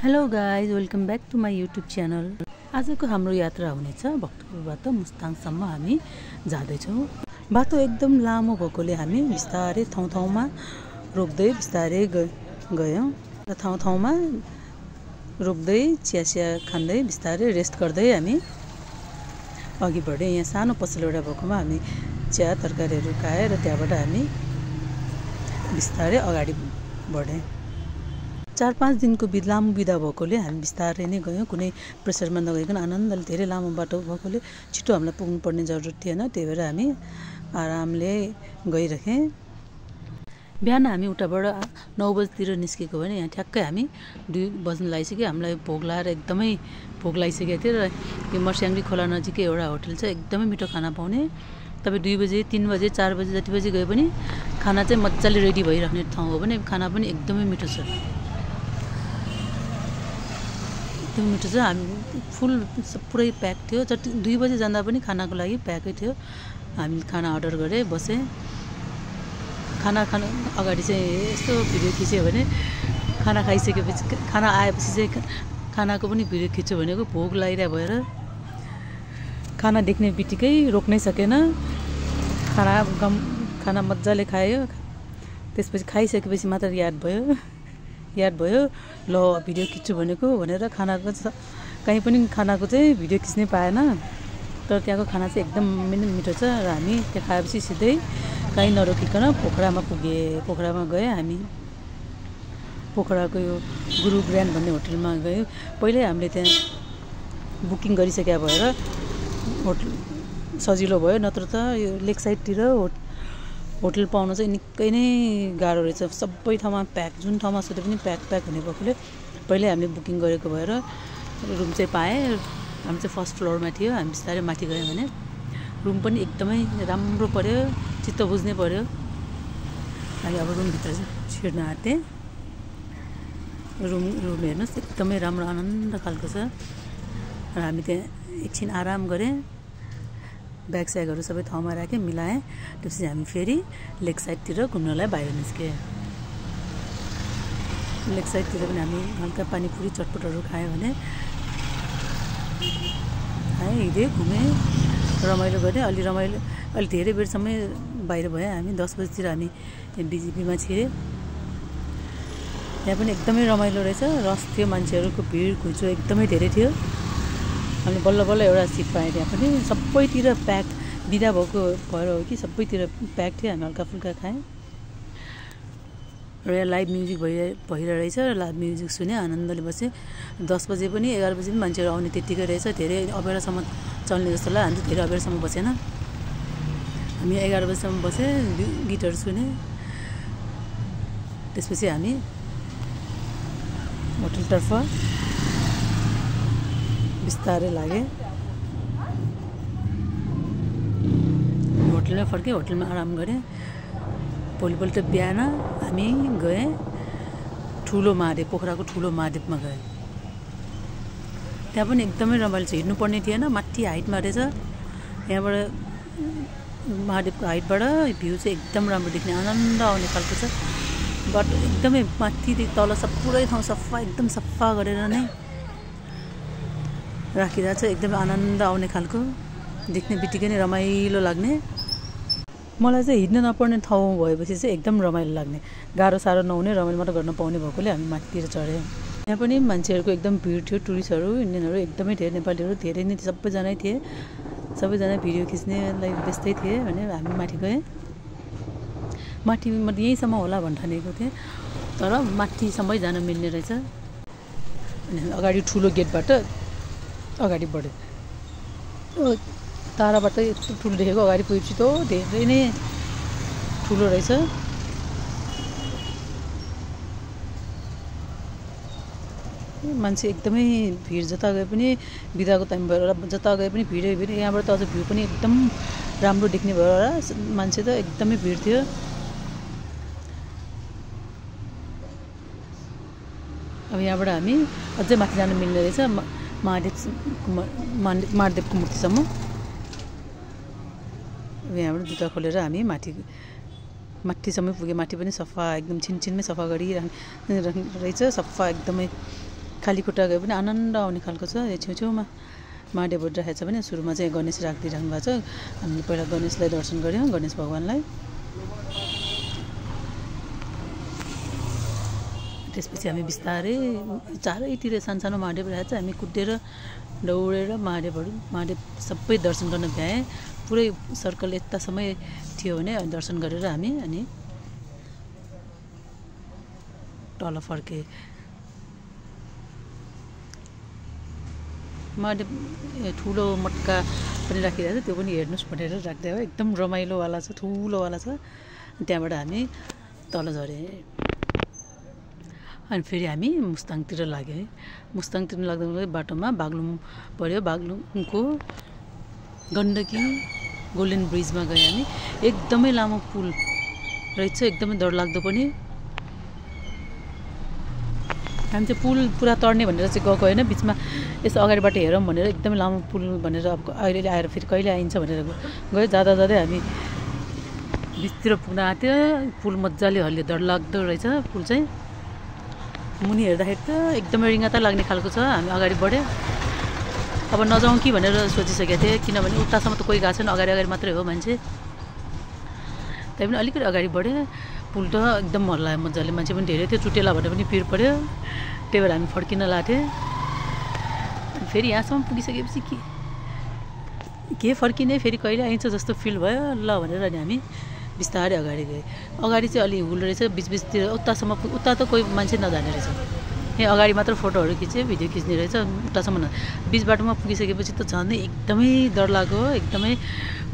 Hello guys, welcome back to my YouTube channel. आजको हाम्रो यात्रा हुनेछ भक्तपुरबाट मुस्ताङसम्म हामी जाँदैछौँ। बाटो एकदम लामो भएकोले हामी बिस्तारै ठाउँमा रोक्दै बिस्तारै गयौँ र ठाउँमा रोक्दै चिया खाँदै बिस्तारै रेस्ट गर्दै हामी अघि बढ्यौँ। यहाँ सानो पसल एउटा भएकोमा हामी चिया तरकारीहरू खाएँ र त्यहाँबाट हामी बिस्तारै अगाडि बढ्यौँ। 4-5 दिनको लामो बिदा भएकोले हामी बिस्तारै नै गयौँ, कुनै प्रेसरमा नगइकन आनन्दले। धेरै लामो बाटो भएकोले छिटो हामीलाई पुग्नुपर्ने जरुरत थिएन, त्यही भएर हामी आरामले गइरहेँ। बिहान हामी उताबाट 9 बजीतिर निस्केको भने यहाँ ठ्याक्कै हामी 2 बज्न लागिसक्यो। हामीलाई भोक लाएर एकदमै भोक लागिसकेको थियो र यो मर्स्याङ्ग्री खोला नजिकै एउटा होटल छ, एकदमै मिठो खाना पाउने। तपाईँ 2 बजे 3 बजे 4 बजे जति बजी गए पनि खाना चाहिँ मजाले रेडी भइराख्ने ठाउँ हो भने खाना पनि एकदमै मिठो छ, एकदम मिठो छ। हामी फुल पुरै प्याक थियो। 2 बजे जाँदा पनि खानाको लागि प्याकै थियो। हामी खाना अर्डर गरेँ, बसेँ। खाना अगाडि चाहिँ यस्तो भिडियो खिच्यो भने खाना खाइसकेपछि खाना आएपछि चाहिँ खानाको पनि भिडियो खिच्यो भनेको भोक लागिरहेको भएर खाना देख्ने बित्तिकै रोक्नै सकेन। खाना मजाले खायो। त्यसपछि खाइसकेपछि मात्र याद भयो ल भिडियो खिच्छु भनेर खानाको कहीँ पनि खानाको चाहिँ भिडियो खिच्नै पाएन। तर त्यहाँको खाना चाहिँ एकदम मिठो छ र हामी त्यो खाएपछि सिधै कहीँ नरोकिकन पोखरामा गए। हामी पोखराको यो गुरु ग्रान्ड भन्ने होटलमा गयौँ। पहिल्यै हामीले त्यहाँ बुकिङ गरिसकेका भएर होटल सजिलो भयो, नत्र त यो लेक साइडतिर होटल पाउन चाहिँ निकै नै गाह्रो रहेछ। सबै ठाउँमा प्याक, जुन ठाउँमा सोधे पनि प्याक हुने भएकोले पहिल्यै हामीले बुकिङ गरेको भएर रुम चाहिँ पाएँ। हामी चाहिँ फर्स्ट फ्लोरमा थियो। हामी बिस्तारै माथि गयौँ भने रुम पनि एकदमै राम्रो पऱ्यो, चित्त बुझ्नै पऱ्यो। हामी अब रुमभित्र छिर्न आँटेँ। रुम हेर्नुहोस्, एकदमै राम्रो आनन्द खालको छ। र हामी त्यहाँ एकछिन आराम गरेँ, ब्याग स्यागहरू सबै ठाउँमा राखेँ, मिलाएँ। त्यसपछि हामी फेरि लेक साइडतिर घुम्नलाई बाहिर निस्केँ। लेक साइडतिर पनि हामी हल्का पानीपुरी चटपटहरू खायौँ भने हिँडेँ, घुमेँ, रमाइलो गरेँ। अलि धेरै बेरसम्म बाहिर भएँ। हामी 10 बजीतिर हामी बिजिपीमा छिरेँ। त्यहाँ पनि एकदमै रमाइलो रहेछ, रस थियो, मान्छेहरूको भिड खुइचो एकदमै धेरै थियो। हामीले बल्ल एउटा सिट पाएँ। त्यहाँ पनि सबैतिर प्याक, बिदा भएको भएर हो कि सबैतिर प्याक थियो। हामी हल्का फुल्का खायौँ र यहाँ लाइभ म्युजिक भइरहेछ। लाइभ म्युजिक सुने, आनन्दले बसेँ। 10 बजे पनि 11 बजे पनि मान्छेहरू आउने त्यत्तिकै रहेछ। धेरै अबेरसम्म चल्ने जस्तो लाग्यो। हामी चाहिँ धेरै अबेरसम्म बसेन, हामी 11 बजीसम्म बसेँ, गीतहरू सुने। त्यसपछि हामी होटलतर्फ बिस्तारै लागेँ। होटलमा फर्केँ, होटलमा आराम गरेँ। भोलिपल्ट बिहान हामी गएँ ठुलो महादेव, पोखराको ठुलो महादेवमा गएँ। त्यहाँ पनि एकदमै रमाइलो छ, हिँड्नुपर्ने थिएन, माथि हाइटमा रहेछ। यहाँबाट महादेवको हाइटबाट भ्यू चाहिँ एकदम राम्रो देख्ने, आनन्द आउने खालको छ। बाटो एकदमै माथिदेखि तल पुरै ठाउँ सफा, एकदम सफा गरेर नै राखिरहेको छ। एकदमै आनन्द आउने खालको, देख्ने बित्तिकै नै रमाइलो लाग्ने। मलाई चाहिँ हिँड्न नपर्ने ठाउँ भएपछि चाहिँ एकदम रमाइलो लाग्ने, गाह्रो साह्रो नहुने, रमाइलो मात्र गर्न पाउने भएकोले हामी माथितिर चढ्यौँ। यहाँ पनि मान्छेहरूको एकदम भिड थियो, टुरिस्टहरू, इन्डियनहरू एकदमै धेरै, नेपालीहरू धेरै नै सबैजना थिए। सबैजना भिडियो खिच्नेलाई व्यस्तै थिए भने हामी माथि गएँ। माथि यहीँसम्म होला भन्ठानेको थिएँ, तर माथिसम्मै जान मिल्ने रहेछ। अनि अगाडि ठुलो गेटबाट अगाडि बढ्यो। ताराबाट यस्तो ठुलो देखेको, अगाडि पुगेपछि त धेरै नै ठुलो रहेछ। मान्छे एकदमै भिड, जता गए पनि बिदाको टाइम भएर जता गए पनि भिडै भिड। यहाँबाट त अझ भ्यू पनि एकदम राम्रो देख्ने भएर मान्छे त एकदमै भिड थियो। अब यहाँबाट हामी अझै माथि जान मिल्ने रहेछ, महादेवको मूर्तिसम्म। यहाँबाट जुत्ता खोलेर हामी माथिसम्म पुग्यो। माथि पनि सफा, एकदम छिनछिनमै सफा गरिरहने रहेछ, सफा एकदमै खाली खुट्टा गए पनि आनन्द आउने खालको छ। यो छेउछेउमा महादेवहरू राखेको छ भने सुरुमा चाहिँ गणेश राखिदिइराख्नु भएको छ। हामीले पहिला गणेशलाई दर्शन गऱ्यौँ, गणेश भगवान्लाई। त्यसपछि हामी बिस्तारै चारैतिर सानसानो महादेव राखेको छ, हामी कुदेर दौडेर महादेव सबै दर्शन गर्न भ्याएँ। पुरै सर्कल यतासम्म थियो भने दर्शन गरेर हामी अनि तल फर्केँ। महादेव ठुलो मटका पनि राखिरहेको छ, त्यो पनि हेर्नुहोस् भनेर राख्दै हो। एकदम रमाइलोवाला छ, ठुलोवाला छ। त्यहाँबाट हामी तल झऱ्यौँ अनि फेरि हामी मुस्ताङतिर लाग्यो है। मुस्ताङतिर लाग्दा बाटोमा बागलुङ पऱ्यो। बागलुङको गण्डकी गोल्डन ब्रिजमा गयौँ हामी। एकदमै लामो पुल रहेछ, एकदमै डरलाग्दो पनि। हामी चाहिँ पुल पुरा तर्ने भनेर चाहिँ गएको होइन, बिचमा यसो अगाडिबाट हेरौँ भनेर। एकदमै लामो पुल भनेर अब अहिले आएर फेरि कहिले आइन्छ भनेर गयो। जाँदा जाँदै हामी बिचतिर पुग्न आँट्यो। पुल मजाले हल्लियो, डरलाग्दो रहेछ पुल चाहिँ। मुनि हेर्दाखेरि त एकदमै रिङ्गता लाग्ने खालको छ। हामी अगाडि बढ्यो, अब नजाउँ कि भनेर सोचिसकेको थिएँ, किनभने उतासम्म त कोही गएको छैन, अगाडि मात्रै हो मान्छे। त्यही पनि अलिकति अगाडि बढ्यो। पुल त एकदम हल्लायो मजाले, मान्छे पनि धेरै थियो। चुटेला भनेर पनि पिर पऱ्यो, त्यही भएर हामी फर्किन लाग्थ्यौँ। फेरि यहाँसम्म पुगिसकेपछि के फर्किने, फेरि कहिले आइन्छ जस्तो फिल भयो। ल भनेर अनि हामी बिस्तारै अगाडि गएँ। अगाडि चाहिँ अलि हुल रहेछ, बिचबिचतिर उतासम्म उता त कोही मान्छे नजाने रहेछ। यहाँ अगाडि मात्र फोटोहरू खिचेँ, भिडियो खिच्ने रहेछ। उतासम्म बिच बाटोमा पुगिसकेपछि त झन् एकदमै डरलाग्दो, एकदमै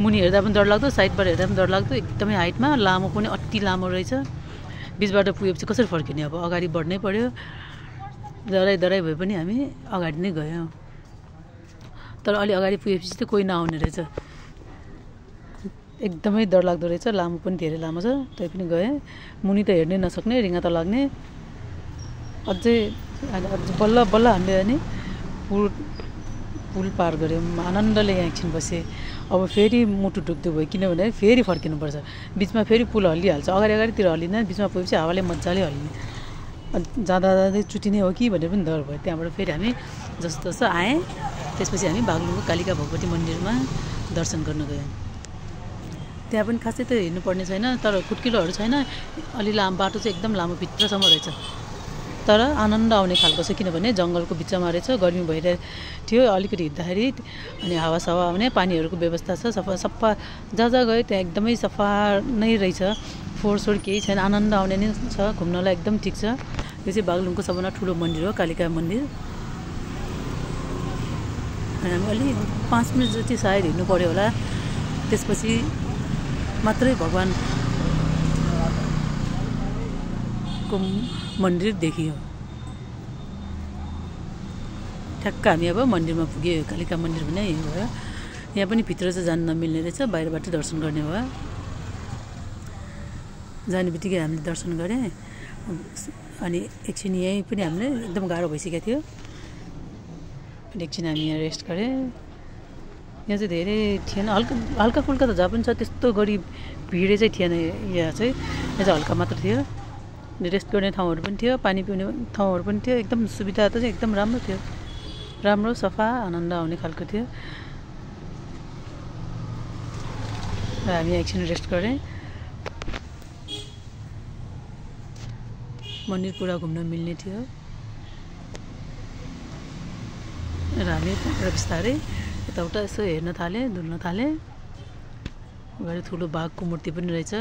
मुनि हेर्दा पनि डरलाग्दो, साइडबाट हेर्दा पनि डरलाग्दो। एकदमै हाइटमा लामो पनि अति लामो रहेछ। बिच बाटो पुगेपछि कसरी फर्किने, अब अगाडि बढ्नै पऱ्यो। डराइ भए पनि हामी अगाडि नै गयौँ। तर अलि अगाडि पुगेपछि त कोही नआउने रहेछ। एकदमै डरलाग्दो रहेछ, लामो पनि धेरै लामो छ। तै पनि गएँ। मुनि त हेर्नै नसक्ने, रिङ्गा त लाग्ने। अझै बल्ल बल्ल हामीले अनि पुल पार गऱ्यौँ। आनन्दले यहाँ एकछिन बसेँ। अब फेरि मुटु ढुकढुक भयो, किनभने फेरि फर्किनुपर्छ। बिचमा फेरि पुल हल्लिहाल्छ, अगाडितिर हल्लिँदैन, बिचमा पुगेपछि हावाले मजाले हल्लिने। जाँदा जाँदै चुटिने हो कि भनेर पनि डर भयो। त्यहाँबाट फेरि हामी जस्तो तस्तो आएँ। त्यसपछि हामी बागलुङको कालिका भगवती मन्दिरमा दर्शन गर्न गयौँ। त्यहाँ पनि खासै त हिँड्नुपर्ने छैन, तर खुट्किलोहरू छैन। अलि लामो बाटो चाहिँ एकदम लामो भित्रसम्म रहेछ, तर आनन्द आउने खालको छ। किनभने जङ्गलको बिचमा रहेछ, गर्मी भइरहेको थियो अलिकति हिँड्दाखेरि। अनि हावासावा आउने, पानीहरूको व्यवस्था छ, सफा जहाँ जहाँ गयो त्यहाँ एकदमै सफा नै रहेछ। फोहोरसोहोर केही छैन, आनन्द आउने नै छ, घुम्नलाई एकदम ठिक छ। यो चाहिँ बागलुङको सबभन्दा ठुलो मन्दिर हो, कालिका मन्दिर। अनि हामी अलि 5 मिनट जति सायद हिँड्नु पऱ्यो होला, त्यसपछि मात्रै भगवानको मन्दिर देखियो। ठ्याक्क हामी अब मन्दिरमा पुग्यो। कालिका मन्दिर पनि यही भयो। यहाँ पनि भित्र चाहिँ जानु नमिल्ने रहेछ, बाहिरबाट दर्शन गर्ने भयो। जाने बित्तिकै हामीले दर्शन गरेँ। अनि एकछिन यहीँ पनि हामीले एकदम गाह्रो भइसकेको थियो। अनि एकछिन हामी यहाँ रेस्ट गरेँ। यहाँ चाहिँ धेरै थिएन, हल्का फुल्का त जहाँ पनि छ, त्यस्तो गरी भिडै चाहिँ थिएन। यहाँ चाहिँ हल्का मात्र थियो। रेस्ट गर्ने ठाउँहरू पनि थियो, पानी पिउने ठाउँहरू पनि थियो। एकदम सुविधा त चाहिँ एकदम राम्रो थियो, राम्रो सफा आनन्द आउने खालको थियो। र हामी एकछिन रेस्ट गरेँ। मन्दिर पुरा घुम्न मिल्ने थियो। र हामी बिस्तारै यताउता यसो हेर्न थालेँ, डुल्न थालेँ। अगाडि ठुलो बाघको मूर्ति पनि रहेछ।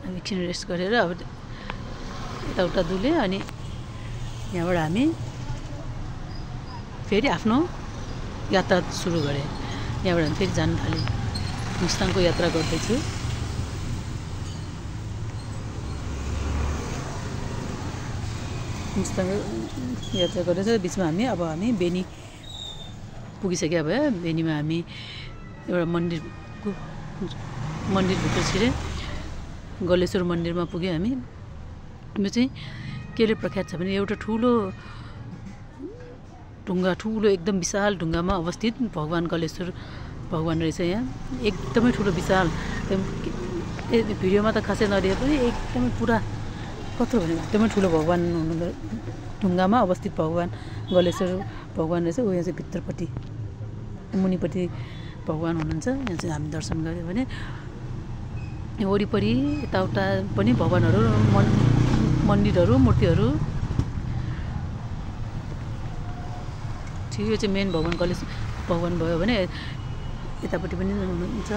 हामी एकछिन रेस्ट गरेर अब यताउता डुल्यो। अनि यहाँबाट हामी फेरि आफ्नो यात्रा सुरु गरेँ। यहाँबाट हामी फेरि जान थालेँ। मुस्ताङको यात्रा गर्दैछु। मुस्ताङ यात्रा गरेर बिचमा हामी बेनी पुगिसक्यो भयो। बेनीमा हामी एउटा मन्दिरभित्र छिरेँ। गलेश्वर मन्दिरमा पुग्यो हामी। यो चाहिँ केले प्रख्यात छ भने एउटा ठुलो ढुङ्गा, ठुलो एकदम विशाल ढुङ्गामा अवस्थित भगवान् गलेश्वर भगवान रहेछ यहाँ एकदमै ठुलो विशाल भिडियोमा त खासै नदेखे पनि एकदमै पुरा कत्रो भने एकदमै ठुलो भगवान हुनुहुन्छ ढुङ्गामा अवस्थित भगवान गलेश्वर भगवान रहेछ ऊ यहाँ चाहिँ भित्रपट्टि मुनिपट्टि भगवान हुनुहुन्छ यहाँ चाहिँ हामी दर्शन गऱ्यो भने वरिपरि यताउता पनि भगवानहरू मन्दिरहरू मूर्तिहरू यो चाहिँ मेन भगवान गलेश्वर भगवान भयो भने यतापट्टि पनि हुनुहुन्छ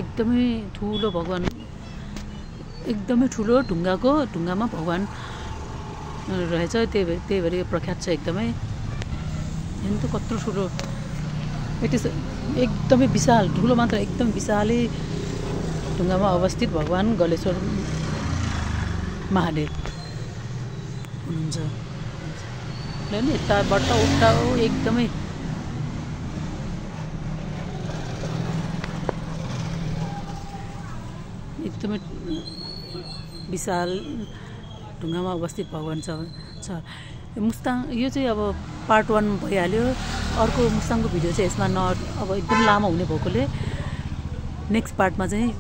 एकदमै ठुलो भगवान एकदमै ठुलो ढुङ्गामा भगवान रहेछ त्यही भएर यो प्रख्यात छ एकदमै हेर्नु त कत्रो ठुलो एकदमै विशाल ठुलो मात्र एकदम विशालै ढुङ्गामा अवस्थित भगवान गलेश्वर महादेव हुनुहुन्छ यताबाट उता एकदमै विशाल ढुङ्गामा अवस्थित भगवान छ मुस्ताङ यो चाहिँ अब पार्ट 1 भइहाल्यो अर्को मुस्ताङको भिडियो चाहिँ यसमा अब एकदम लामो हुने भएकोले नेक्स्ट पार्टमा चाहिँ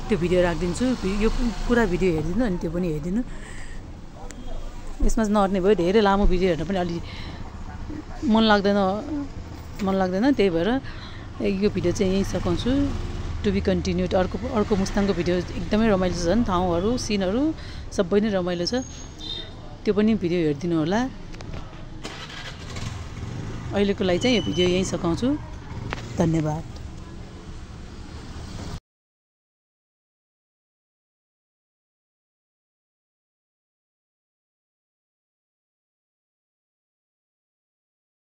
त्यो भिडियो राखिदिन्छु यो पुरा भिडियो हेरिदिनु अनि त्यो पनि हेरिदिनु यसमा नअट्ने भयो धेरै लामो भिडियो हेर्न पनि अलि मन लाग्दैन त्यही भएर यो भिडियो चाहिँ यहीँ सघाउँछु टु बी कन्टिन्युड अर्को मुस्ताङको भिडियो एकदमै रमाइलो छ ठाउँहरू सिनहरू सबै नै रमाइलो छ त्यो पनि भिडियो हेरिदिनु होला अहिलेको लागि चाहिँ यो भिडियो यहीँ सघाउँछु धन्यवाद।